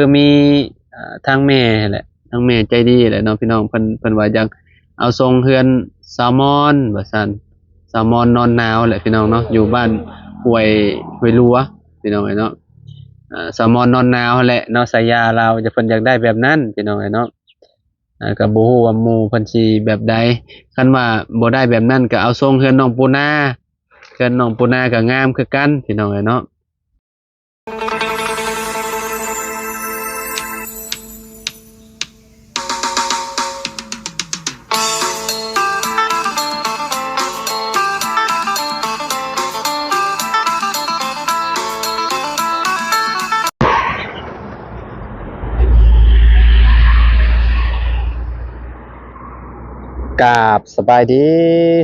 ຄືມີ ເອີ ທາງແມ່ແຫຼະ ທາງແມ່ໃຈດີແຫຼະເນາະພີ່ນ້ອງ ເພິ່ນ ເພິ່ນວ່າຢາກເອົາສົ່ງເຮືອນສາວມອນວ່າຊັ້ນ ສາວມອນນອນໜາວແຫຼະພີ່ນ້ອງເນາະ ຢູ່ບ້ານຫ້ວຍ ຫ້ວຍຫຼວ ພີ່ນ້ອງເອີຍເນາະ ເອີ ສາວມອນນອນໜາວຫັ້ນແຫຼະເນາະ ສາຍາລາວ ເພິ່ນຢາກໄດ້ແບບນັ້ນພີ່ນ້ອງເອີຍເນາະ ເອີ ກໍບໍ່ຮູ້ວ່າໝູ່ເພິ່ນຊິແບບໃດ ຄັນວ່າບໍ່ໄດ້ແບບນັ້ນກໍເອົາສົ່ງເຮືອນນ້ອງປູນາ ເຮືອນນ້ອງປູນາກໍງາມຄືກັນພີ່ນ້ອງເອີຍເນາະ. ກາບສະບາຍດີ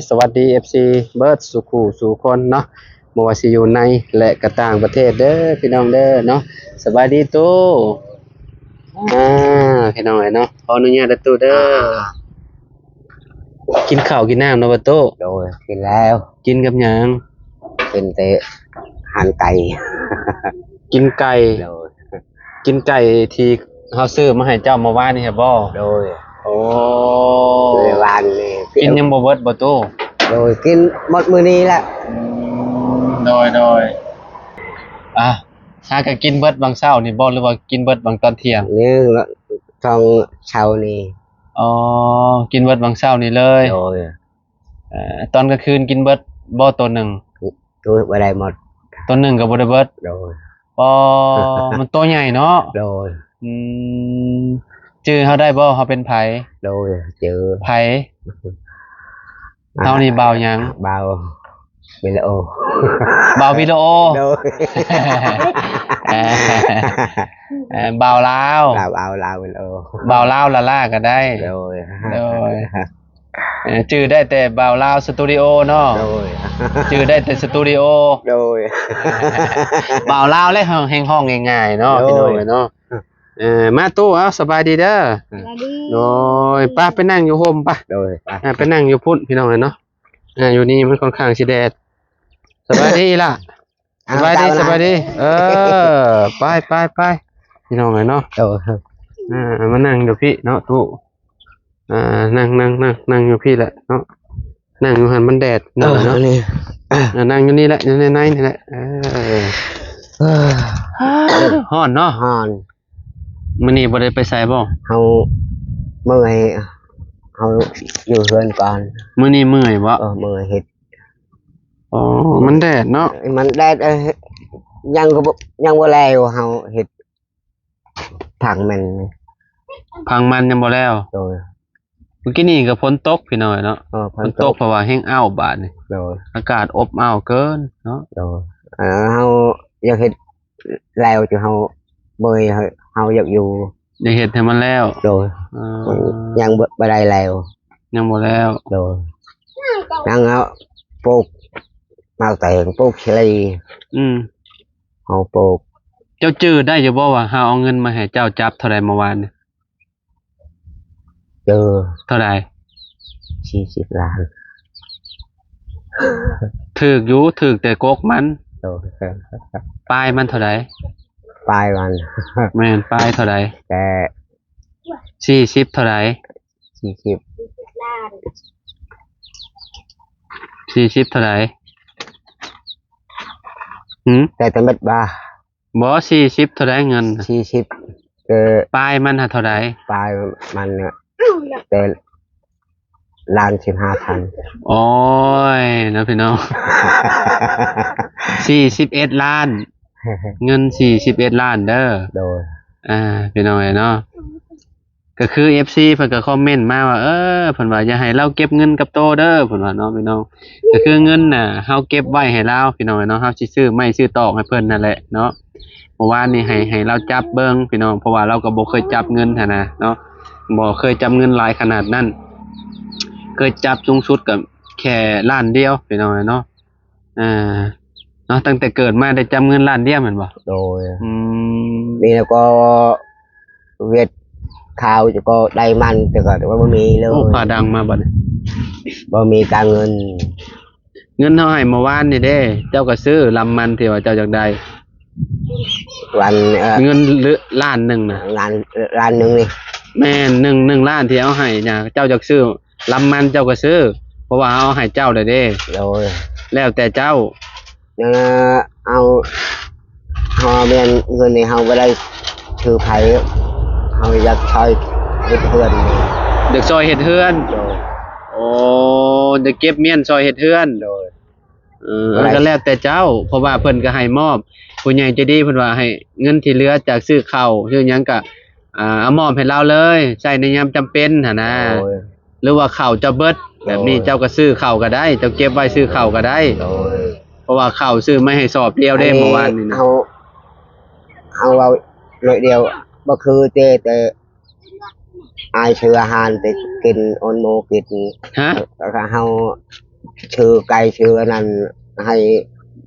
ສະຫວັດດີ ເອັຟຊີ ເບິດສູ່ຄູ່ສູ່ຄົນເນາະ ບໍ່ວ່າຊິຢູ່ໃນ ແລະ ກະຕ່າງປະເທດເດີພີ່ນ້ອງເດີເນາະ. ສະບາຍດີຕູ້ ອ່າ ພີ່ນ້ອງເອີຍເນາະ ຂໍອະນຸຍາດເດີຕູ້ເດີ. ກິນເຂົ້າກິນນ້ຳແລ້ວບໍ່ຕູ້? ໂດຍ ກິນແລ້ວ. ກິນກັບຫຍັງ? ກິນແຕ່ອາຫານໄກ່. ກິນໄກ່? ໂດຍ. ກິນໄກ່ທີ່ເຮົາຊື້ມາໃຫ້ເຈົ້າເມື່ອວານນີ້ຫັ້ນບໍ່? ໂດຍ. ໂອ້ ມື້ວານນີ້ ກິນຍັງບໍ່ເບິດບໍ່ຕູ້? ໂດຍ ກິນໝົດມື້ນີ້ແຫຼະ. ອືມ ໂດຍໆ. ອ່າ ຫາກະກິນເບິດຫວ່າງເຊົ້ານີ້ບໍ່ ຫຼືວ່າກິນເບິດຫວ່າງຕອນທ່ຽງ? ນີ້ ຕອນເຊົ້ານີ້. ອໍ ກິນເບິດຫວ່າງເຊົ້ານີ້ເລີຍ. ໂດຍ. ເອີ ຕອນກາງຄືນກິນເບິດບໍ່ໂຕໜຶ່ງ? ໂດຍ ບໍ່ໄດ້ໝົດ. ໂຕໜຶ່ງກໍບໍ່ໄດ້ເບິດ? ໂດຍ. ອໍ ມັນໂຕໃຫຍ່ເນາະ? ໂດຍ. ອືມ ຈື່ເຮົາໄດ້ບໍ່? ເຮົາເປັນໃຜ? ໂດຍ ຈື່. ໃຜ? ເຮົານີ້ບ່າວຫຍັງ? ບ່າວວິລະໂອ. ບ່າວວິລະໂອ? ໂດຍ. ເອີ ເອີ ບ່າວລາວ. ບ່າວ ບ່າວລາວວິລະໂອ. ບ່າວລາວລາລາກໍໄດ້. ໂດຍ. ໂດຍ. ເອີ ຈື່ໄດ້ແຕ່ບ່າວລາວສະຕູດິໂອເນາະ. ໂດຍ. ຈື່ໄດ້ແຕ່ສະຕູດິໂອ. ໂດຍ. ບ່າວລາວແຫຼະ ແຮງຮ້ອງງ່າຍໆເນາະ. ໂດຍ. ພີ່ນ້ອງເອີຍເນາະ. ເອີ ມາຕູ້ ເອົາ ສະບາຍດີເດີ. ສະບາຍດີ. ໂດຍ. ໄປ ໄປນັ່ງຢູ່ຮົ່ມໄປ. ໂດຍ. ໄປ ອ່າ ໄປນັ່ງຢູ່ພຸ້ນ ພີ່ນ້ອງເອີຍເນາະ. ອ່າ ຢູ່ນີ້ມັນຄ່ອນຂ້າງຊິແດດ. ສະບາຍດີອີ່ຫຼ້າ. ສະບາຍດີ ສະບາຍດີ. ເອີ ໄປ ໄປ ໄປ ພີ່ນ້ອງເອີຍເນາະ. ໂດຍ. ອ່າ ມານັ່ງຢູ່ພີ້ເນາະຕູ້. ອ່າ ນັ່ງ ນັ່ງ ນັ່ງ ນັ່ງຢູ່ພີ້ແຫຼະເນາະ. ນັ່ງຢູ່ຫັ້ນມັນແດດ. ເອີ ນັ້ນແຫຼະເນາະ. ເອີ ນີ້ ອ່າ ນັ່ງຢູ່ນີ້ແຫຼະ ຢູ່ໃນ ໃນນີ້ແຫຼະ. ເອີ ເອີ ຮ້ອນເນາະ. ຮ້ອນ. ມື້ນີ້ບໍ່ໄດ້ໄປໃສບໍ່? ເຮົາເມື່ອຍ ເຮົາຢູ່ເຮືອນກ່ອນ. ມື້ນີ້ເມື່ອຍບໍ່? ເອີ ເມື່ອຍເຮັດ. ອໍ ມັນແດດເນາະ. ມັນແດດ ເອີ ຍັງກໍບໍ່ ຍັງບໍ່ແລ້ວ ເຮົາເຮັດຜັງມັນ. ຜັງມັນຍັງບໍ່ແລ້ວ? ໂດຍ. ມື້ກີ້ນີ້ກໍຝົນຕົກພີ່ນ້ອງເນາະ. ເອີ ຝົນຕົກ ຝົນຕົກ ເພາະວ່າແຮງອ້າວບາດນີ້. ໂດຍ. ອາກາດອົບອ້າວເກີນເນາະ. ໂດຍ. ເອີ ເຮົາຢາກເຮັດແລ້ວ ຈະເຮົາເມື່ອຍ ເຮົາ ເຮົາຢາກຢູ່ ໄດ້ເຮັດໃຫ້ມັນແລ້ວ. ໂດຍ. ເອີ ຍັງບໍ່ ບໍ່ໄດ້ແລ້ວ. ຍັງບໍ່ແລ້ວ. ໂດຍ. ຍັງເຮົາປູກໝາກແຕງ ປູກສາລີ. ອືມ. ເຮົາປູກ. ເຈົ້າຈື່ໄດ້ຢູ່ບໍ່ວ່າເຮົາເອົາເງິນມາໃຫ້ເຈົ້າຈັບເທົ່າໃດເມື່ອວານນີ້? ເອີ ເທົ່າໃດ? ສີ່ສິບລ້ານ. ຖືກຢູ່ ຖືກແຕ່ກົກມັນ. ໂດຍ. ປາຍມັນເທົ່າໃດ? ປາຍມັນ. ແມ່ນ ປາຍເທົ່າໃດ? ແຕ່ ສີ່ສິບເທົ່າໃດ? ສີ່ສິບ. ສີ່ສິບເທົ່າໃດ? ຫື? ແຕ່ ແຕ່ເມັດບໍ່? ບໍ່ ສີ່ສິບເທົ່າໃດເງິນ? ສີ່ສິບ ເອີ ປາຍມັນຫາເທົ່າໃດ? ປາຍມັນ ແຕ່ລ້ານສິບຫ້າພັນ. ໂອ້ຍ ເນາະພີ່ນ້ອງ ສີ່ສິບເອັດລ້ານ ເງິນສີ່ສິບເອັດລ້ານເດີ. ໂດຍ. ອ່າ ພີ່ນ້ອງເອີຍເນາະ ກໍຄືເອັຟຊີເພິ່ນກໍຄອມເມັນມາວ່າ ເອີ ເພິ່ນວ່າຢ່າໃຫ້ລາວເກັບເງິນກັບໂຕເດີ ເພິ່ນວ່າເນາະພີ່ນ້ອງ. ກໍຄືເງິນນະ ເຮົາເກັບໄວ້ໃຫ້ລາວພີ່ນ້ອງເນາະ ເຮົາຊິຊື້ໄມ້ຊື້ຕອກໃຫ້ເພິ່ນນັ້ນແຫຼະເນາະ. ເມື່ອວານນີ້ໃຫ້ ໃຫ້ລາວຈັບເບິ່ງພີ່ນ້ອງ ເພາະວ່າລາວກໍບໍ່ເຄີຍຈັບເງິນຫັ້ນນະເນາະ ບໍ່ເຄີຍຈັບເງິນຫຼາຍຂະໜາດນັ້ນ ເຄີຍຈັບສູງສຸດກໍແຄ່ລ້ານດຽວພີ່ນ້ອງເນາະ. ອ່າ ເນາະ ຕັ້ງແຕ່ເກີດມາໄດ້ຈັບເງິນລ້ານດຽວແມ່ນບໍ່? ໂດຍ. ອືມ ນີ້ແລ້ວກໍຫວຽດຂ້າວ ແລ້ວກໍໄດ້ມັນ ແຕ່ກໍ ແຕ່ວ່າບໍ່ມີເລີຍ. ໂອ້ ຟ້າດັງມາບັດນີ້ ບໍ່ມີການເງິນ. ເງິນເຮົາໃຫ້ເມື່ອວານນີ້ເດ້ ເຈົ້າກໍຊື້ລຳມັນທີ່ວ່າເຈົ້າຢາກໄດ້. ວັນ ເອີ ເງິນລ້ານໜຶ່ງນະ ລ້ານ ລ້ານໜຶ່ງນີ້ ແມ່ນ ໜຶ່ງ ໜຶ່ງລ້ານທີ່ເຮົາໃຫ້ນະ ເຈົ້າຢາກຊື້ລຳມັນເຈົ້າກໍຊື້ ເພາະວ່າເຮົາໃຫ້ເຈົ້າແລ້ວເດ້. ໂດຍ ແລ້ວແຕ່ເຈົ້າ ແລ້ວເອົາ ເຮົາແມ່ນເງິນນີ້ເຮົາບໍ່ໄດ້ຖືໃຜ ເຮົາຢາກຊ່ອຍເຮັດເຮືອນ ຢາກຊ່ອຍເຮັດເຮືອນ. ໂດຍ ໂອ້ ຢາກເກັບມ້ຽນຊ່ອຍເຮັດເຮືອນ. ໂດຍ ເອີ ອັນນັ້ນກໍແລ້ວແຕ່ເຈົ້າ ເພາະວ່າເພິ່ນກໍໃຫ້ມອບ ຜູ້ໃຫຍ່ໃຈດີເພິ່ນວ່າໃຫ້ເງິນທີ່ເຫຼືອຈາກຊື້ເຂົ້າຊື້ຫຍັງກໍ ອ່າ ເອົາມອບໃຫ້ລາວເລີຍ ໃຊ້ໃນຍາມຈຳເປັນຫັ້ນນະ. ໂດຍ ຫຼືວ່າເຂົ້າເຈົ້າເບິດແບບນີ້ ໂດຍ ເຈົ້າກໍຊື້ເຂົ້າກໍໄດ້ ເຈົ້າເກັບໄວ້ຊື້ເຂົ້າກໍໄດ້. ໂດຍ ເພາະວ່າເຂົ້າຊື້ມາໃຫ້ສອບດຽວເດ້ ອັນນີ້ ເມື່ອວານນີ້ນະ ເຮົາ ເຮົາເວົ້າໜ້ອຍດຽວ ບໍ່ຄືແຕ່ ແຕ່ ອ້າຍຊື້ອາຫານໄປກິນ ໂອນໝູກິນ. ຮະ? ແລ້ວກໍເຮົາຊື້ໄກ່ຊື້ອັນນັ້ນໃຫ້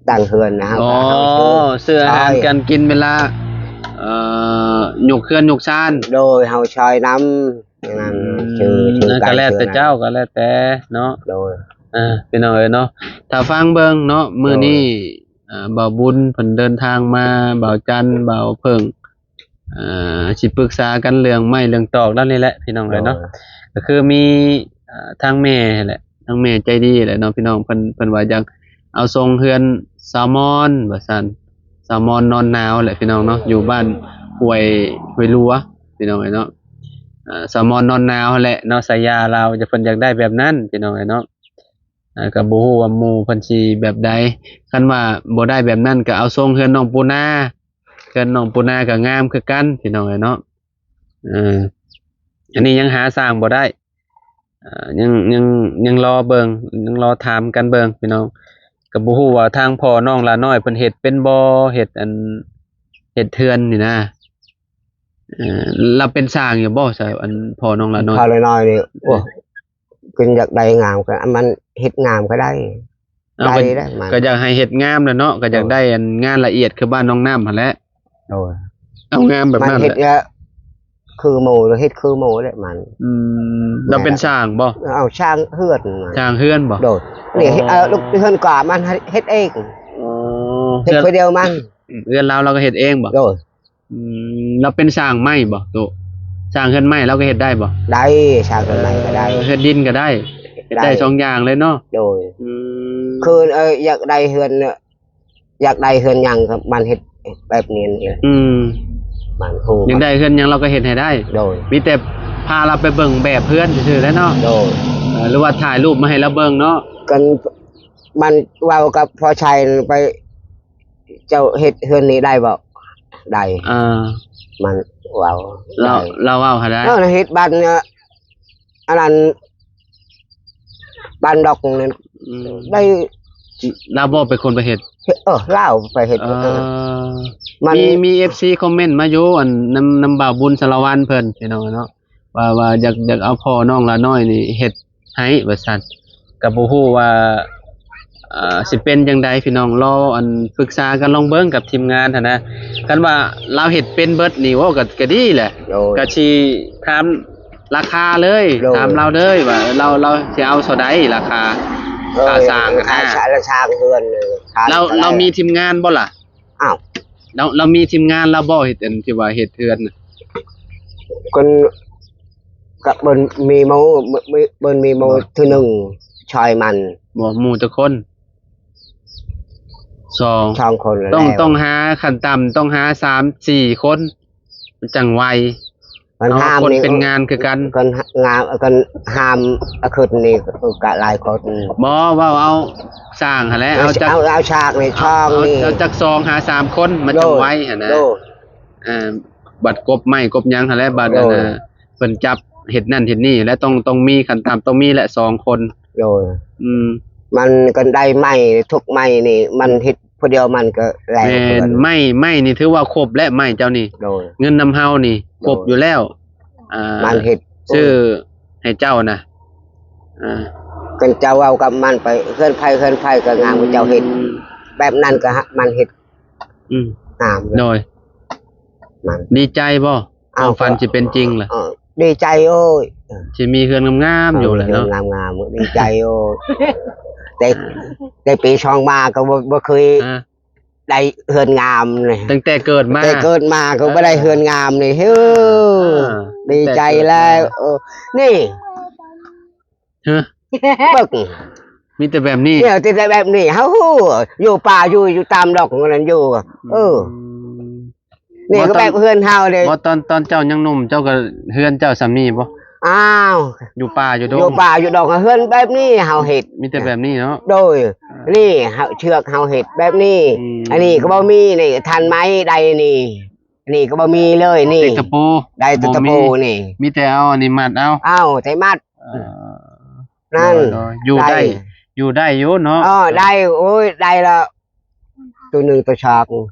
ຕັ້ງເຮືອນນະ. ເຮົາ ອໍ ກໍເຮົາຊື້ ຊື້ອາຫານ ຊ່ອຍກັນກິນເວລາ ເອີ ຍົກເຮືອນຍົກຊານ. ໂດຍ ເຮົາຊ່ອຍນຳນັ້ນ. ອືມ ຊື້ ຊື້ໄກ່ ກໍແລ້ວແຕ່ເຈົ້າ ຊື້ອັນນັ້ນ ກໍແລ້ວແຕ່ເນາະ. ໂດຍ ອ່າ ພີ່ນ້ອງເອີຍເນາະ ຖ້າຟັງເບິ່ງເນາະ ມື້ນີ້ ໂດຍ ອ່າ ບ່າວບຸນເພິ່ນເດີນທາງມາ ບ່າວຈັນ ບ່າວເຜິ້ງ ອ່າ ຊິປຶກສາກັນເລື່ອງໄມ້ເລື່ອງຕອກແລ້ວນີ້ແຫຼະ ພີ່ນ້ອງເອີຍເນາະ. ໂດຍ ກໍຄືມີ ອ່າ ທາງແມ່ຫັ້ນແຫຼະ ທາງແມ່ໃຈດີແຫຼະເນາະ ພີ່ນ້ອງ ເພິ່ນ ເພິ່ນວ່າຢາກເອົາຊົງເຮືອນສາວມອນວ່າຊັ້ນ ສາວມອນນອນໜາວແຫຼະ ພີ່ນ້ອງເນາະ ຢູ່ບ້ານຫ້ວຍ ຫ້ວຍຫຼວ ພີ່ນ້ອງເອີຍເນາະ. ອ່າ ສາວມອນນອນໜາວຫັ້ນແຫຼະເນາະ ສາຍາລາວ ເພິ່ນຢາກໄດ້ແບບນັ້ນ ພີ່ນ້ອງເອີຍເນາະ. ອ່າ ກໍບໍ່ຮູ້ວ່າໝູ່ເພິ່ນຊິແບບໃດ ຄັນວ່າບໍ່ໄດ້ແບບນັ້ນກໍເອົາຊົງເຮືອນນ້ອງປູນາ ເຮືອນນ້ອງປູນາກໍງາມຄືກັນ ພີ່ນ້ອງເອີຍເນາະ. ເອີ ອັນນີ້ຍັງຫາຊ່າງບໍ່ໄດ້ ອ່າ ຍັງ ຍັງ ຍັງລໍເບິ່ງ ຍັງລໍຖາມກັນເບິ່ງ ພີ່ນ້ອງ. ກໍບໍ່ຮູ້ວ່າທາງພໍ່ນ້ອງຫຼ້ານ້ອຍເພິ່ນເຮັດເປັນບໍ່ ເຮັດອັນ ເຮັດເຮືອນນີ້ນະ. ເອີ ລາວເປັນຊ່າງຢູ່ບໍ່ ສາຍ ອັນພໍ່ນ້ອງຫຼ້ານ້ອຍ? ພໍ່ຫຼ້ານ້ອຍນີ້ ໂອ້ ເພິ່ນຢາກໄດ້ງາມກໍ ອັນມັນເຮັດງາມກໍໄດ້. ເອົາ ໄດ້ ກໍ ໄດ້ມັນ ກໍຢາກໃຫ້ເຮັດງາມແຫຼະເນາະ ກໍຢາກ ໂດຍ ໄດ້ອັນງານລະອຽດຄືບ້ານນ້ອງນ້ຳຫັ້ນແຫຼະ. ໂດຍ ເອົາງາມແບບນັ້ນ ມັນເຮັດແຫຼະ ຄືໝູ່ ເຮັດຄືໝູ່ແຫຼະມັນ. ອືມ ລາວເປັນຊ່າງບໍ່? ເອົາຊ່າງເຮືອນ ຊ່າງເຮືອນບໍ່? ໂດຍ ນີ້ ອໍ ເອີ ລູກເຮືອນກວ່າມັນເຮັດເອງ. ອໍ ເຮັດຜູ້ດຽວມັນ. ເຮືອນລາວ ລາວກໍເຮັດເອງບໍ່? ໂດຍ ອືມ ລາວເປັນຊ່າງໄມ້ບໍ່ໂຕ? ສ້າງເຮືອນໄມ້ລາວກໍເຮັດໄດ້ບໍ່? ໄດ້ ສ້າງເຮືອນໄມ້ກໍໄດ້ ເອີ ເຮັດດິນກໍໄດ້ ເຮັດໄດ້ ໄດ້ສອງຢ່າງເລີຍເນາະ. ໂດຍ ອືມ ຄື ເອີ ຢາກໄດ້ເຮືອນ ຢາກໄດ້ເຮືອນຫຍັງກໍມັນເຮັດແບບນີ້. ອືມ ມັນຮູ້ ຢາກໄດ້ເຮືອນຫຍັງລາວກໍເຮັດໃຫ້ໄດ້. ໂດຍ ມີແຕ່ພາລາວໄປເບິ່ງແບບເຮືອນຊື່ໆແຫຼະເນາະ. ໂດຍ ເອີ ຫຼືວ່າຖ່າຍຮູບມາໃຫ້ລາວເບິ່ງເນາະ. ກັນ ມັນເວົ້າກັບພໍ່ໄຊໄປ ເຈົ້າເຮັດເຮືອນນີ້ໄດ້ບໍ່? ໄດ້. ເອີ ມັນເວົ້າ ລາວ ໄດ້ ລາວເວົ້າຫາໄດ້. ເອີ ເຮັດບ້ານ ອັນນັ້ນ ບ້ານດອກນັ້ນ ອືມ ໄດ້. ລາວບໍ່ເປັນຄົນໄປເຮັດ? ເຮັດ ເອີ ລາວໄປເຮັດ. ເອີ ເອີ ມັນ ມີ ມີເອັຟຊີຄອມເມັນມາຢູ່ ອັນ ນຳ ນຳບ່າວບຸນສາລະວັນເພິ່ນ ພີ່ນ້ອງເນາະ. ວ່າ ວ່າຢາກ ຢາກເອົາພໍ່ນ້ອງຫຼ້ານ້ອຍນີ້ເຮັດໃຫ້ວ່າຊັ້ນ. ກໍບໍ່ຮູ້ວ່າ ເອີ ຊິເປັນຈັ່ງໃດພີ່ນ້ອງ ລໍອັນປຶກສາກັນລອງເບິ່ງກັບທີມງານຫັ້ນນະ. ຄັນວ່າລາວເຮັດເປັນເບິດນີ້ ໂອ້ ກໍ ກໍດີແຫຼະ. ໂດຍ ກໍຊິຖາມລາຄາເລີຍ. ໂດຍ ຖາມລາວເລີຍວ່າ ເອີ ລາວ ລາວຊິເອົາເທົ່າໃດລາຄາ ໂດຍ ຄ່າສ້າງ ຄ່າ ຄ່າສ້າງເຮືອນ ເອີ ລາວ ລາວມີທີມງານບໍ່ລະ? ອ້າວ ລາວ ລາວມີທີມງານລາວບໍ່ ເຮັດອັນທີ່ວ່າເຮັດເຮືອນນະ? ເພິ່ນກໍເພິ່ນມີໝູ່ ເພິ່ນມີໝູ່ ເອີ ເທື່ອໜຶ່ງຊ່ອຍມັນ. ບໍ່ ໝູ່ຈັກຄົນ? ສອງ ສອງຄົນ. ຕ້ອງ ແລ້ວ ຕ້ອງຫາຂັ້ນຕ່ຳ ຕ້ອງຫາສາມສີ່ຄົນ ມັນຈັ່ງໄວ. ມັນ ເອົາ ຫ້າມ ຄົນ ນີ້ ເປັນງານຄືກັນ ຄັນງາມ ຄັນຫ້າມອາຄຶດນີ້ກໍຫຼາຍຄົນ. ບໍ່ ເວົ້າເອົາຊ່າງຫັ້ນແຫຼະ ເອົາ ເອົາຈັກ ເອົາ ເອົາຊ່າງນີ້ ຊ່ອງນີ້ ເອົາຈັກສອງຫາສາມຄົນ ມັນຈັ່ງໄວຫັ້ນນະ. ໂດຍ ເອີ ບັດກົບໄມ້ກົບຫຍັງຫັ້ນແຫຼະ ບັດ ໂດຍ ອັນນ່າ ເພິ່ນຈັບເຮັດນັ້ນເຮັດນີ້ ແລະ ຕ້ອງ ຕ້ອງມີຂັ້ນຕ່ຳ ຕ້ອງມີແຫຼະສອງຄົນ. ໂດຍ ອືມ ມັນກໍໄດ້ໄມ້ ທຸກໄມ້ນີ້ ມັນເຮັດຜູ້ດຽວມັນກໍແລ້ວ. ແມ່ນ ໄມ້ ໄມ້ນີ້ຖືວ່າຄົບແລ້ວ ໄມ້ເຈົ້ານີ້. ໂດຍ ເງິນນຳເຮົານີ້ ໂດຍ ຄົບຢູ່ແລ້ວ. ອ່າ ມັນເຮັດ ຊື້ໃຫ້ເຈົ້ານະ. ອ່າ ຄັນເຈົ້າເວົ້າກັບມັນໄປເຮືອນໃຜເຮືອນໃຜກໍງາມ ອືມ ເຈົ້າເຮັດແບບນັ້ນກໍມັນເຮັດ ອືມ ງາມ. ໂດຍ ມັນ ດີໃຈບໍ່? ຄວາມຝັນຊິເປັນຈິງລະ. ເອີ ດີໃຈໂອ້ຍ ຊິມີເຮືອນງາມໆຢູ່ແຫຼະເນາະ. ເອີ ເຮືອນງາມໆ ດີໃຈໂອ້ຍ. ແຕ່ ແຕ່ປີຊອງມາກໍບໍ່ ບໍ່ເຄີຍ ຮະ? ໄດ້ເຮືອນງາມນີ້ ຕັ້ງແຕ່ເກີດມາ ແຕ່ເກີດມາກໍບໍ່ໄດ້ເຮືອນງາມນີ້ ເອີ ເອີ ດີໃຈແລ້ວ ເອີ ນີ້ ຮະ ເບິ່ງ ມີແຕ່ແບບນີ້ ມີແຕ່ແບບນີ້ ເຮົາຮູ້ ຢູ່ປ່າ ຢູ່ ຢູ່ຕາມດອກນັ້ນຢູ່ ອືມ ເອີ ອືມ ນີ້ກໍແບບເຮືອນເຮົາເດ້ ບໍ່ ຕອນ ຕອນເຈົ້າຍັງໜຸ່ມ ເຈົ້າກໍເຮືອນເຈົ້າສ່ຳນີ້ບໍ່? ອ້າວ ຢູ່ປ່າຢູ່ດົງ ຢູ່ປ່າຢູ່ດອກ ເຮືອນແບບນີ້ເຮົາເຮັດ ມີແຕ່ແບບນີ້ເນາະ ໂດຍ ອ່າ ນີ້ເຮົາ ເຊືອກເຮົາເຮັດແບບນີ້ ອືມ ອັນນີ້ກໍບໍ່ມີ ນີ້ທ່ານໄມ້ໃດນີ້ ນີ້ກໍບໍ່ມີເລີຍນີ້ ຕິດຕະປູ ໄດ້ແຕ່ຕະປູນີ້ ມີແຕ່ເອົາອັນນີ້ມັດເອົາ ເອົາແຕ່ມັດ ເອີ ນັ້ນ ໂດຍ ໂດຍ ຢູ່ໄດ້ ໄດ້ ຢູ່ໄດ້ຢູ່ເນາະ ເອີ ໄດ້ ໂອ້ຍ ໄດ້ລະ ໂຕໜຶ່ງໂຕສອງ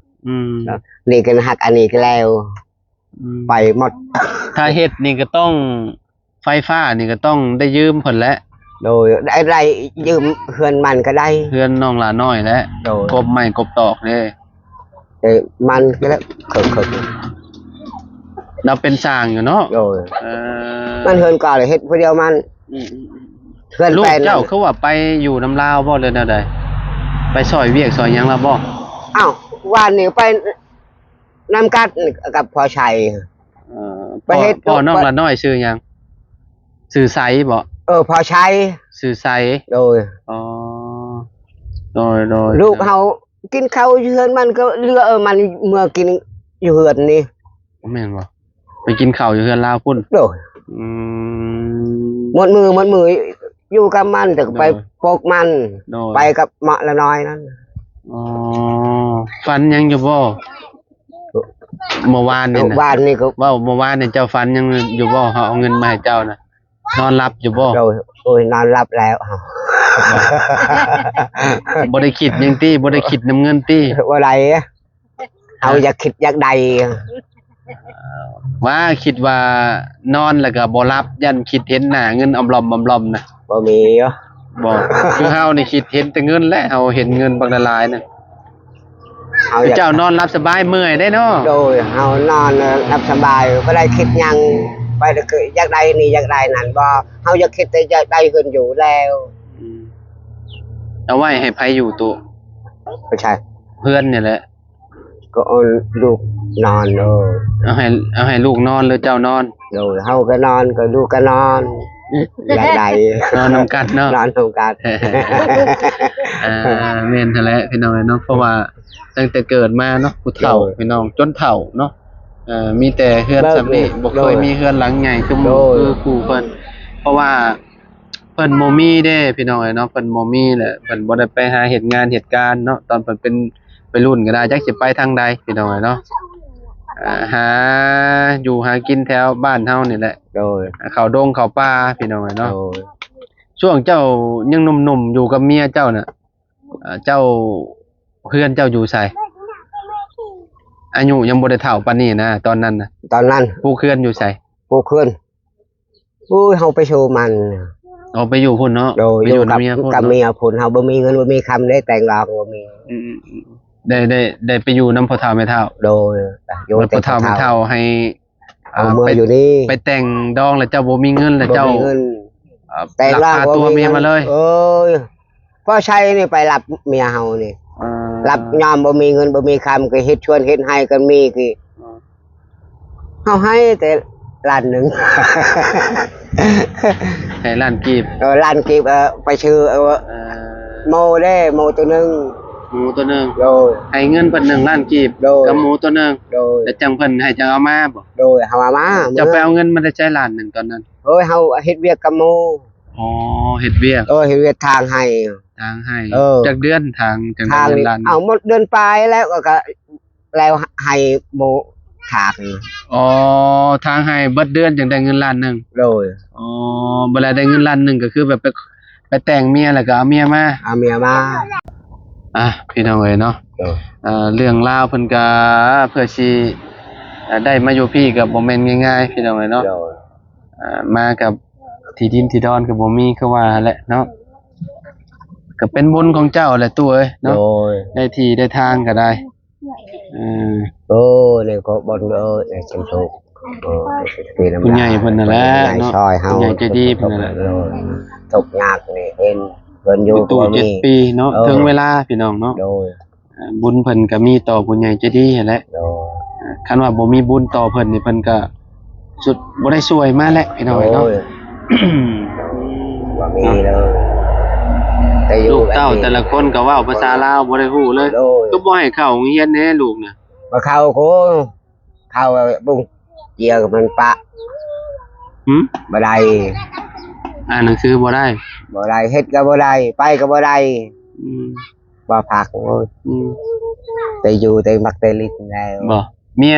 ອືມ ນີ້ກໍຫັກ ອັນນີ້ກໍແລ້ວ ອືມ ໄປໝົດ ຖ້າເຮັດນີ້ກໍຕ້ອງ ໄຟຟ້ານີ້ກໍຕ້ອງໄດ້ຢືມເພິ່ນແຫຼະ ໂດຍ ໄດ້ ໄດ້ຢືມເຮືອນມັນກໍໄດ້ ເຮືອນນ້ອງຫຼ້ານ້ອຍແຫຼະ ໂດຍ ກົບໄມ້ກົບຕອກເດ້ ແຕ່ມັນກໍແລ້ວ ເຄີຍໆ ລາວເປັນຊ່າງຢູ່ເນາະ ໂດຍ ເອີ ມັນເຮືອນກໍເຮັດຜູ້ດຽວມັນ ອືມໆໆ ເຮືອນ ລູກເຈົ້າຄືວ່າໄປຢູ່ນຳລາວບໍ່ ຫຼືແນວໃດ? ໄປຊ່ອຍວຽກຊ່ອຍຫຍັງລາວບໍ່? ອ້າວ ວານນີ້ໄປນຳກັນກັບພໍ່ໄຊ ເອີ ໄປເຮັດ ພໍ່ນ້ອງຫຼ້ານ້ອຍຊື່ຫຍັງ? ຊື່ໄຊບໍ່? ເອີ ພໍ່ໄຊ ຊື່ໄຊ ໂດຍ ອໍ ໂດຍໆ ລູກເຮົາກິນເຂົ້າຢູ່ເຮືອນມັນກໍເຫຼືອ ເອີ ມັນເມືອກິນຢູ່ເຮືອນນີ້ ແມ່ນບໍ່? ໄປກິນເຂົ້າຢູ່ເຮືອນລາວພຸ້ນ ໂດຍ ອືມ ໝົດມື້ ໝົດມື້ຢູ່ກັບມັນ ແຕ່ກໍໄປ ໂດຍ ປົກມັນ ໂດຍ ໄປກັບໝໍລະນ້ອຍນັ້ນ ອໍ ຝັນຫຍັງຢູ່ບໍ່? ເມື່ອວານນີ້ນະ ວານນີ້ກໍ ເວົ້າ ເມື່ອວານນີ້ເຈົ້າຝັນຫຍັງຢູ່ບໍ່? ເຮົາເອົາເງິນມາໃຫ້ເຈົ້ານະ ນອນຫຼັບຢູ່ບໍ່? ໂດຍ ໂອ້ຍ ນອນຫຼັບແລ້ວ ບໍ່ໄດ້ຄິດຫຍັງຕິ? ບໍ່ໄດ້ຄິດນຳເງິນຕິ? ບໍ່ໄດ້ ເຮົາຢາກຄິດຢາກໄດ້ ວ່າຄິດວ່ານອນແລ້ວກໍບໍ່ຫຼັບ ຢ້ານຄິດເຫັນໜ້າເງິນອອມຫຼອມໆນະ ບໍ່ມີ ບໍ່ ຄືເຮົານີ້ຄິດເຫັນແຕ່ເງິນແຫຼະ ເຮົາເຫັນເງິນບັກຫຼາຍໆນະ ເຮົາ ຄື ຢາກ ເຈົ້ານອນຫຼັບສະບາຍ ເມື່ອຍເດ້ເນາະ ໂດຍ ເຮົານອນຫຼັບສະບາຍ ບໍ່ໄດ້ຄິດຫຍັງ ໄປແຕ່ຄືຢາກໄດ້ນີ້ຢາກໄດ້ນັ້ນ ບໍ່ ເຮົາຢາກຄິດແຕ່ຢາກໄດ້ເຮືອນຢູ່ແລ້ວ ອືມ ເອົາໄວ້ໃຫ້ໃຜຢູ່ໂຕ? ບໍ່ໃຊ່ ເພື່ອນນີ້ແຫຼະ ກໍເອົາລູກນອນ ເອີ ເອົາໃຫ້ ເອົາໃຫ້ລູກນອນ ຫຼືເຈົ້ານອນ? ໂດຍ ເຮົາກໍນອນ ກໍລູກກໍນອນ ຢາກໄດ້ ນອນນຳກັນເນາະ ນອນນຳກັນ ອ່າ ແມ່ນຫັ້ນແຫຼະພີ່ນ້ອງເອີຍເນາະ ເພາະວ່າຕັ້ງແຕ່ເກີດມາເນາະ ຜູ້ເຖົ້າ ໂດຍ ພີ່ນ້ອງ ຈົນເຖົ້າເນາະ ເອີ ມີແຕ່ເຮືອນ ໂດຍ ສ່ຳນີ້ ໂດຍ ບໍ່ເຄີຍມີເຮືອນຫຼັງໃຫຍ່ຄືໝູ່ ໂດຍ ຄືຄູ່ເພິ່ນ ເພາະວ່າ ເພິ່ນບໍ່ມີເດ້ພີ່ນ້ອງເອີຍເນາະ ເພິ່ນບໍ່ມີແຫຼະ ເພິ່ນບໍ່ໄດ້ໄປຫາເຮັດງານເຮັດການເນາະ ຕອນເພິ່ນເປັນໄວລຸ້ນກໍໄດ້ ຈັກຊິໄປທາງໃດພີ່ນ້ອງເອີຍເນາະ ອ່າ ຫາຢູ່ຫາກິນແຖວບ້ານເຮົານີ້ແຫຼະ ໂດຍ ເຂົ້າດົງເຂົ້າປ່າພີ່ນ້ອງເອີຍເນາະ ໂດຍ ຊ່ວງເຈົ້າຍັງໜຸ່ມໆຢູ່ກັບເມຍເຈົ້ານະ ເຈົ້າ ເຮືອນເຈົ້າຢູ່ໃສ? ອາຍຸຍັງບໍ່ໄດ້ເຖົ້າປານນີ້ນະ ຕອນນັ້ນນະ ຕອນນັ້ນ ປູກເຮືອນຢູ່ໃສ? ປູກເຮືອນ ໂອ້ຍ ເຮົາໄປໂຊມັນ ເອົາໄປຢູ່ພຸ້ນເນາະ ໂດຍ ໄປຢູ່ນຳເມຍພຸ້ນ ກັບເມຍພຸ້ນ ເຮົາບໍ່ມີເງິນບໍ່ມີຄຳເດ້ ແຕ່ງດອງບໍ່ມີ ອືມໆ ໄດ້ ໄດ້ ໄດ້ໄປຢູ່ນຳພໍ່ເຖົ້າແມ່ເຖົ້າ ໂດຍ ຢູ່ ແຕ່ພໍ່ເຖົ້າແມ່ເຖົ້າໃຫ້ ເອົາເມືອຢູ່ນີ້ ໄປແຕ່ງດອງແລ້ວເຈົ້າບໍ່ມີເງິນ ແລ້ວເຈົ້າ ບໍ່ມີເງິນ ແຕ່ງດອງ ລັກພາຕົວເມຍມາເລີຍ ເອີຍ ພໍ່ໄຊນີ້ໄປລັບເມຍເຮົານີ້ ເອີ ລັບຍາມບໍ່ມີເງິນບໍ່ມີຄຳ ກໍເຮັດສວນເຮັດໄຮ່ກັນມີກີ້ ເຮົາໃຫ້ແຕ່ລ້ານໜຶ່ງ ໃຫ້ລ້ານກີບ ເອີ ລ້ານກີບ ເອີ ໄປຊື້ ເອີ ເອີ ໝູເດ້ ໝູໂຕໜຶ່ງ ໝູໂຕໜຶ່ງ ໂດຍ ໃຫ້ເງິນເພິ່ນໜຶ່ງລ້ານກີບ ໂດຍ ກັບໝູໂຕໜຶ່ງ ໂດຍ ແລ້ວຈັ່ງເພິ່ນໃຫ້ຈັ່ງເອົາມາບໍ? ໂດຍ ເຮົາເອົາມາ ເຈົ້າໄປເອົາເງິນມາແຕ່ໃສລ້ານໜຶ່ງຕອນນັ້ນ? ໂອ້ຍ ເຮົາເຮັດວຽກກັບໝູ່ ອໍ ເຮັດວຽກ ເອີ ເຮັດວຽກຖາງໄຮ່ ຖາງໄຮ່ ເອີ ຈັກເດືອນຖາງ ຈັກເດືອນລ້ານ ເອົາໝົດເດືອນປາຍແລ້ວກໍ ແລ້ວໃຫ້ໝູ່ຖາງ ອໍ ຖາງໄຮ່ເບິດເດືອນຈັ່ງໄດ້ເງິນລ້ານໜຶ່ງ ໂດຍ ອໍ ບັດລະໄດ້ເງິນລ້ານໜຶ່ງ ກໍຄືແບບໄປ ໄປແຕ່ງເມຍ ແລ້ວກໍເອົາເມຍມາ ເອົາເມຍມາ ອ່ະ ພີ່ນ້ອງເອີຍເນາະ ໂດຍ ເອີ ເລື່ອງລາວເພິ່ນກໍເພື່ອຊິ ເອີ ໄດ້ມາຢູ່ພີ້ກໍບໍ່ແມ່ນງ່າຍໆ ພີ່ນ້ອງເອີຍເນາະ ໂດຍ ອ່າ ມາກັບທີ່ດິນທີ່ດອນກໍບໍ່ມີ ຄືວ່າຫັ້ນແຫຼະເນາະ ກໍເປັນບຸນຂອງເຈົ້າແຫຼະຕູ້ເອີຍເນາະ ໂດຍ ໄດ້ທີ່ໄດ້ທາງກໍໄດ້ ເອີ ໂອ້ ນີ້ກໍບ່ອນເອີຍ ໃນສັນໂທກ ໂອ້ ຜູ້ໃຫຍ່ເພິ່ນນັ້ນແຫຼະເນາະ ຜູ້ໃຫຍ່ຊ່ອຍເຮົາ ຜູ້ໃຫຍ່ໃຈດີເພິ່ນນັ້ນແຫຼະ ໂດຍ ທຸກຍາກນີ້ເຫັນ ເພິ່ນຢູ່ກໍມີ ເຈັດປີເນາະ ເອີ ເຖິງເວລາ ພີ່ນ້ອງເນາະ ໂດຍ ອ່າ ບຸນເພິ່ນກໍມີຕໍ່ຜູ້ໃຫຍ່ໃຈດີຫັ້ນແຫຼະ. ໂດຍ ອ່າ ຄັນວ່າບໍ່ມີບຸນຕໍ່ເພິ່ນນີ້ ເພິ່ນກໍສຸດ ບໍ່ໄດ້ຊ່ວຍມາແຫຼະ ພີ່ນ້ອງເອີຍເນາະ. ໂດຍ ບໍ່ມີເລີຍ ແຕ່ຢູ່ ລູກເຕົ້າແບບນີ້ ແຕ່ລະຄົນກໍເວົ້າພາສາລາວບໍ່ໄດ້ຮູ້ເລີຍ. ໂດຍ ຄືບໍ່ໃຫ້ເຂົ້າໂຮງຮຽນແດ່ລູກນະ? ບໍ່ເຂົ້າໂກ ເຂົ້າບຸ້ງເຈຍມັນປະ ຫືມ? ບໍ່ໄດ້ ອ່ານໜັງສືບໍ່ໄດ້ ບໍ່ໄດ້ ເຮັດກໍບໍ່ໄດ້ ໄປກໍບໍ່ໄດ້. ອືມ ບໍ່ພັກ ໂອ້ຍ ອືມ ແຕ່ຢູ່ແຕ່ມັກແຕ່ຫຼິ້ນແລ້ວ. ບໍ່ ເມຍ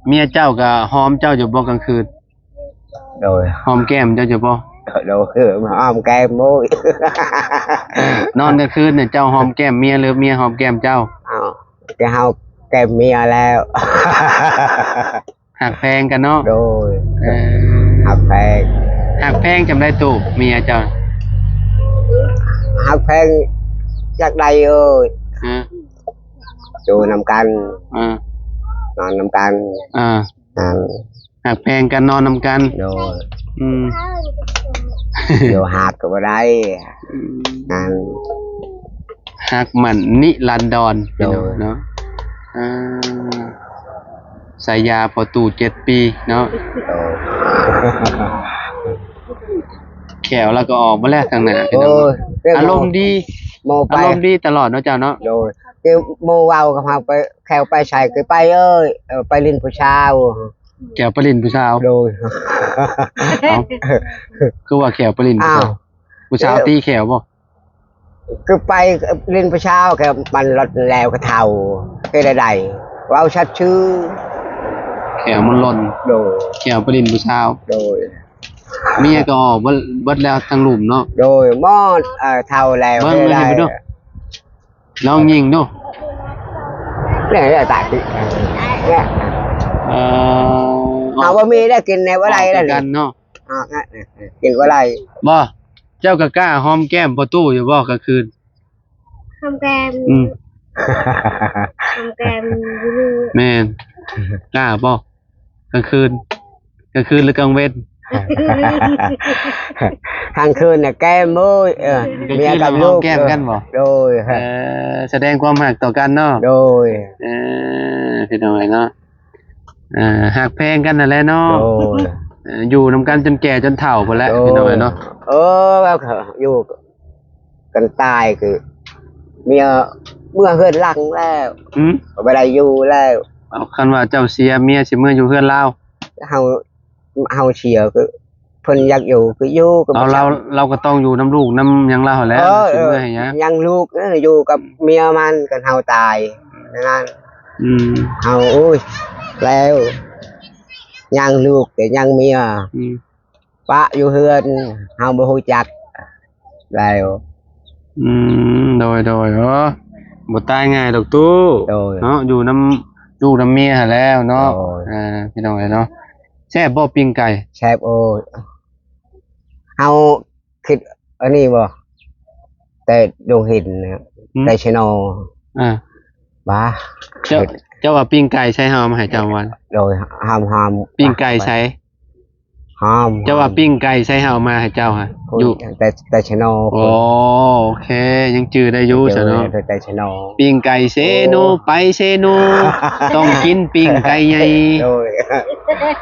ເມຍເຈົ້າກໍຫອມເຈົ້າຢູ່ບໍ່ກາງຄືນ? ໂດຍ ຫອມແກ້ມເຈົ້າຢູ່ບໍ່? ໂດຍ ຫອມແກ້ມ ໂອ້ຍ ນອນກາງຄືນນີ້ເຈົ້າຫອມແກ້ມເມຍ ຫຼືເມຍຫອມແກ້ມເຈົ້າ? ອ້າວ ແຕ່ເຮົາແກ້ມເມຍແລ້ວ ຮັກແພງກັນເນາະ. ໂດຍ ເອີ ຮັກແພງ ຮັກແພງຈຳໄດ້ຕູ້ເມຍເຈົ້າ? ຮັກແພງຈັກໃດເອີຍ ຮະ ຢູ່ນຳກັນ ເອີ ນອນນຳກັນ ເອີ ຫັ້ນ ຮັກແພງກັນ ນອນນຳກັນ. ໂດຍ ອືມ ຢູ່ຮັກກໍບໍ່ໄດ້ ອືມ ຫັ້ນ ຮັກໝັ້ນນິລັນດອນ ໂດຍ ເນາະ. ອ່າ ສາຍາພໍ່ຕູ້ເຈັດປີເນາະ. ໂດຍ ແຂ້ວລາວກໍອອກມາແລ້ວທາງໜ້າ ໂອ້ຍ ອາລົມດີ ໂມໄປ ອາລົມດີຕະຫຼອດເນາະເຈົ້າເນາະ. ໂດຍ ແຕ່ໂມເວົ້າກັບເຮົາໄປ ແຂ້ວໄປໃສກໍໄປເອີຍ ເອີ ໄປຫຼິ້ນຜູ້ສາວ ແຂ້ວໄປຫຼິ້ນຜູ້ສາວ. ໂດຍ ເອົ້າ ຄືວ່າແຂ້ວໄປຫຼິ້ນຜູ້ສາວ? ອ້າວ ຜູ້ສາວຕີແຂ້ວບໍ່? ຄືໄປຫຼິ້ນຜູ້ສາວ ແຂ້ວມັນຫຼົ່ນແລ້ວກໍເຖົ້າ ເຮັດແນວໃດ ເວົ້າຊັດຊື່ ແຂ້ວມັນຫຼົ່ນ. ໂດຍ ແຂ້ວໄປຫຼິ້ນຜູ້ສາວ. ໂດຍ ເມຍກໍອອກເບິດ ເບິດແລ້ວທາງລຸ່ມເນາະ. ໂດຍ ໝົດ ເຖົ້າແລ້ວ ເບິ່ງເລີຍ ເຮັດແນວໃດ ລອງຍິງດູ ແນວໃດ ຕາຍຕິ ເອີ ເຮົາບໍ່ມີໄດ້ກິນແນວບໍ່ໄດ້ແລ້ວ ກັນເນາະ. ອ່າ ກິນບໍ່ໄດ້. ບໍ່ ເຈົ້າກໍກ້າຫອມແກ້ມພໍ່ຕູ້ຢູ່ບໍ່ກາງຄືນ? ຫອມແກ້ມ ອືມ ຫອມແກ້ມຢູ່ນີ້. ແມ່ນ ກ້າບໍ່ກາງຄືນ? ກາງຄືນ ຫຼືກາງເວັນ? ກາງຄືນນະແກ້ມເອີຍ ເອີ ກາງຄືນ ເມຍກັບລູກ ຫອມແກ້ມກັນບໍ່? ໂດຍ ເອີ ສະແດງຄວາມຮັກຕໍ່ກັນເນາະ. ໂດຍ ເອີ ພີ່ນ້ອງເອີຍເນາະ. ອ່າ ຮັກແພງກັນນັ້ນແຫຼະເນາະ. ໂດຍ ເອີ ຢູ່ນຳກັນຈົນແກ່ຈົນເຖົ້າພຸ້ນແຫຼະ ໂດຍ ພີ່ນ້ອງເອີຍເນາະ. ເອີ ຢູ່ກັນຕາຍຄືເມຍເມືອເຮືອນຫຼັງແລ້ວ. ຫືມ? ບໍ່ໄດ້ຢູ່ແລ້ວ. ເອົາ ຄັນວ່າເຈົ້າເສຍ ເມຍຊິເມືອຢູ່ເຮືອນລາວ? ເຮົາ ເຮົາເສຍຄື ເພິ່ນຢາກຢູ່ຄືຢູ່ ຄື ເອົາ ລາວ ລາວກໍຕ້ອງຢູ່ນຳລູກນຳຫຍັງລາວຫັ້ນແຫຼະ. ເອີ ຊິເມືອໃຫ້ຫຍັງ? ຍັງລູກ ເອີ ຢູ່ກັບເມຍມັນ ຄັນເຮົາຕາຍນັ້ນ. ອືມ ເຮົາ ໂອ້ຍ ແລ້ວ ຍັງລູກແຕ່ຍັງເມຍ ອືມ ປະຢູ່ເຮືອນ ເຮົາບໍ່ຮູ້ຈັກແລ້ວ. ອືມ ໂດຍ ໂດຍ ເອີ ບໍ່ຕາຍງ່າຍດອກຕູ້ ໂດຍ ເນາະ ຢູ່ນຳລູກນຳເມຍຫັ້ນແລ້ວເນາະ. ໂດຍ ອ່າ ພີ່ນ້ອງເອີຍເນາະ. ແຊບບໍ່ປີ້ງໄກ່? ແຊບ ໂອ້ຍ ເຮົາຄິດອັນນີ້ບໍ່ ແຕ່ດົງເຫັນນະ ຫືມ ແຕ່ຊະໂນ ອ່າ ບ້າ ເຈົ້າ ເຈົ້າວ່າປີ້ງໄກ່ໃສເຮົາເອົາມາໃຫ້ເຈົ້າວັນ? ໂດຍ ຫອມໆ ປີ້ງໄກ່ໃສ? ຫອມ ເຈົ້າວ່າປີ້ງໄກ່ໃສເຮົາເອົາມາໃຫ້ເຈົ້າຫະ? ຢູ່ ແຕ່ ແຕ່ຊະໂນ. ໂອ້ ໂອເຄ ຍັງຈື່ໄດ້ຢູ່ຊະເນາະ ແຕ່ຊະໂນ. ປີ້ງໄກ່ເຊໂນ ໂອ້ ໄປເຊໂນ ຕ້ອງກິນປີ້ງໄກ່ໃຫຍ່. ໂດຍ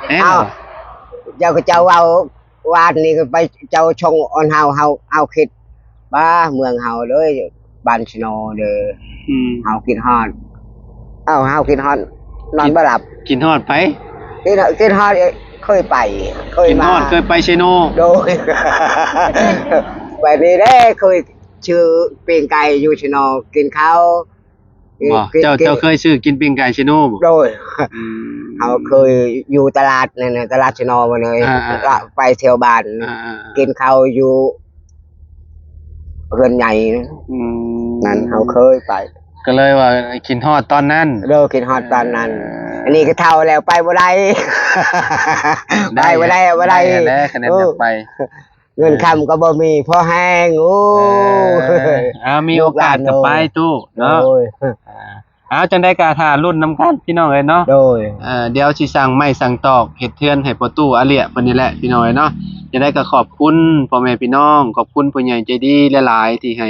ເອົ້າ ເຈົ້າກໍເຈົ້າເວົ້າ ວາດນີ້ກໍໄປເຈົ້າຊົງອອນເຮົາ ເຮົາ ເຮົາຄິດ ບ້າ ເມືອງເຮົາເດີ ບ້ານຊະໂນເດີ. ອືມ ເຮົາຄິດຮອດ ເອົ້າ ເຮົາຄິດຮອດ ນອນບໍ່ຫຼັບ. ຄິດຮອດໃຜ? ຄິດ ຄິດຮອດ ເອີ ເຄີຍໄປ ເຄີຍມາ ຄິດຮອດເຄີຍໄປເຊໂນ. ໂດຍ ໄປນີ້ແຫຼະ ເຄີຍຊື້ປີ້ງໄກ່ຢູ່ເຊໂນກິນເຂົ້າ. ບໍ່ ເຈົ້າ ເຈົ້າເຄີຍຊື້ກິນປີ້ງໄກ່ເຊໂນບໍ່? ໂດຍ ອືມ ເຮົາເຄີຍຢູ່ຕະຫຼາດນັ້ນນະ ຕະຫຼາດເຊໂນ ບໍ່ເລີຍ ອ່າໆ ລະໄປແຖວບ້ານ ອ່າໆ ກິນເຂົ້າຢູ່ເຮືອນໃຫຍ່. ອືມ ນັ້ນເຮົາເຄີຍໄປ ກໍເລີຍວ່າຄິດຮອດຕອນນັ້ນ. ໂດຍ ຄິດຮອດຕອນນັ້ນ. ເອີ ອັນນີ້ກໍເຖົ້າແລ້ວ ໄປບໍ່ໄດ້ ໄປບໍ່ໄດ້ ບໍ່ໄດ້ ໄດ້ແຫຼະ ຄະແນນຢາກໄປ. ເງິນຄຳກໍບໍ່ມີພໍແຮງ. ໂອ້ ເອີ ເອົາ ມີໂອກາດກໍໄປຕູ້ເນາະ. ໂດຍ ອ່າ ເອົາ ຈັ່ງໃດກໍຖ້າລຸ້ນນຳກັນ ພີ່ນ້ອງເອີຍເນາະ. ໂດຍ ເອີ ດຽວຊິສັ່ງໄມ້ສັ່ງຕອກ ເຮັດເຮືອນໃຫ້ພໍ່ຕູ້ອາເລຍເພິ່ນນີ້ແຫຼະ ພີ່ນ້ອງເອີຍເນາະ. ຈັ່ງໃດກໍຂອບຄຸນພໍ່ແມ່ພີ່ນ້ອງ ຂອບຄຸນຜູ້ໃຫຍ່ໃຈດີຫຼາຍໆ ທີ່ໃຫ້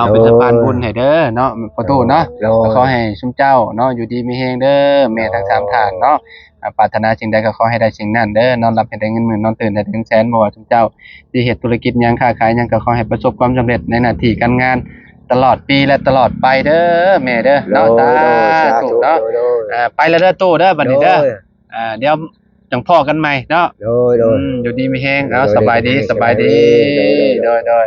ເອົາເປັນສະພານບຸນໃຫ້ເດີເນາະ ພໍ່ຕູ້ເນາະ. ໂດຍ ກໍຂໍໃຫ້ຊຸມເຈົ້າເນາະ ຢູ່ດີມີແຮງເດີ ແມ່ທັງສາມທ່ານເນາະ. ອ່າ ປາດຖະໜາສິ່ງໃດກໍຂໍໃຫ້ໄດ້ສິ່ງນັ້ນເດີ ນອນຫຼັບໃຫ້ໄດ້ເງິນໝື່ນ ນອນຕື່ນໃຫ້ໄດ້ເງິນແສນ. ບໍ່ວ່າຊຸມເຈົ້າຊິເຮັດທຸລະກິດຫຍັງ ຄ້າຂາຍຫຍັງ ກໍຂໍໃຫ້ປະສົບຄວາມສຳເລັດໃນໜ້າທີ່ການງານຕະຫຼອດປີ ແລະ ຕະຫຼອດໄປເດີແມ່ເດີເນາະ. ໂດຍ ສາທຸເນາະ. ອ່າ ໄປແລ້ວເດີຕູ້ເດີ ບັດນີ້ເດີ. ໂດຍ ອ່າ ດຽວຈັ່ງພໍ້ກັນໃໝ່ເນາະ. ໂດຍ ໂດຍ ອືມ ຢູ່ດີມີແຮງ. ເອົາ ໂດຍ ສະບາຍດີ ໂດຍ ສະບາຍດີ ໂດຍ ໂດຍ ໂດຍ.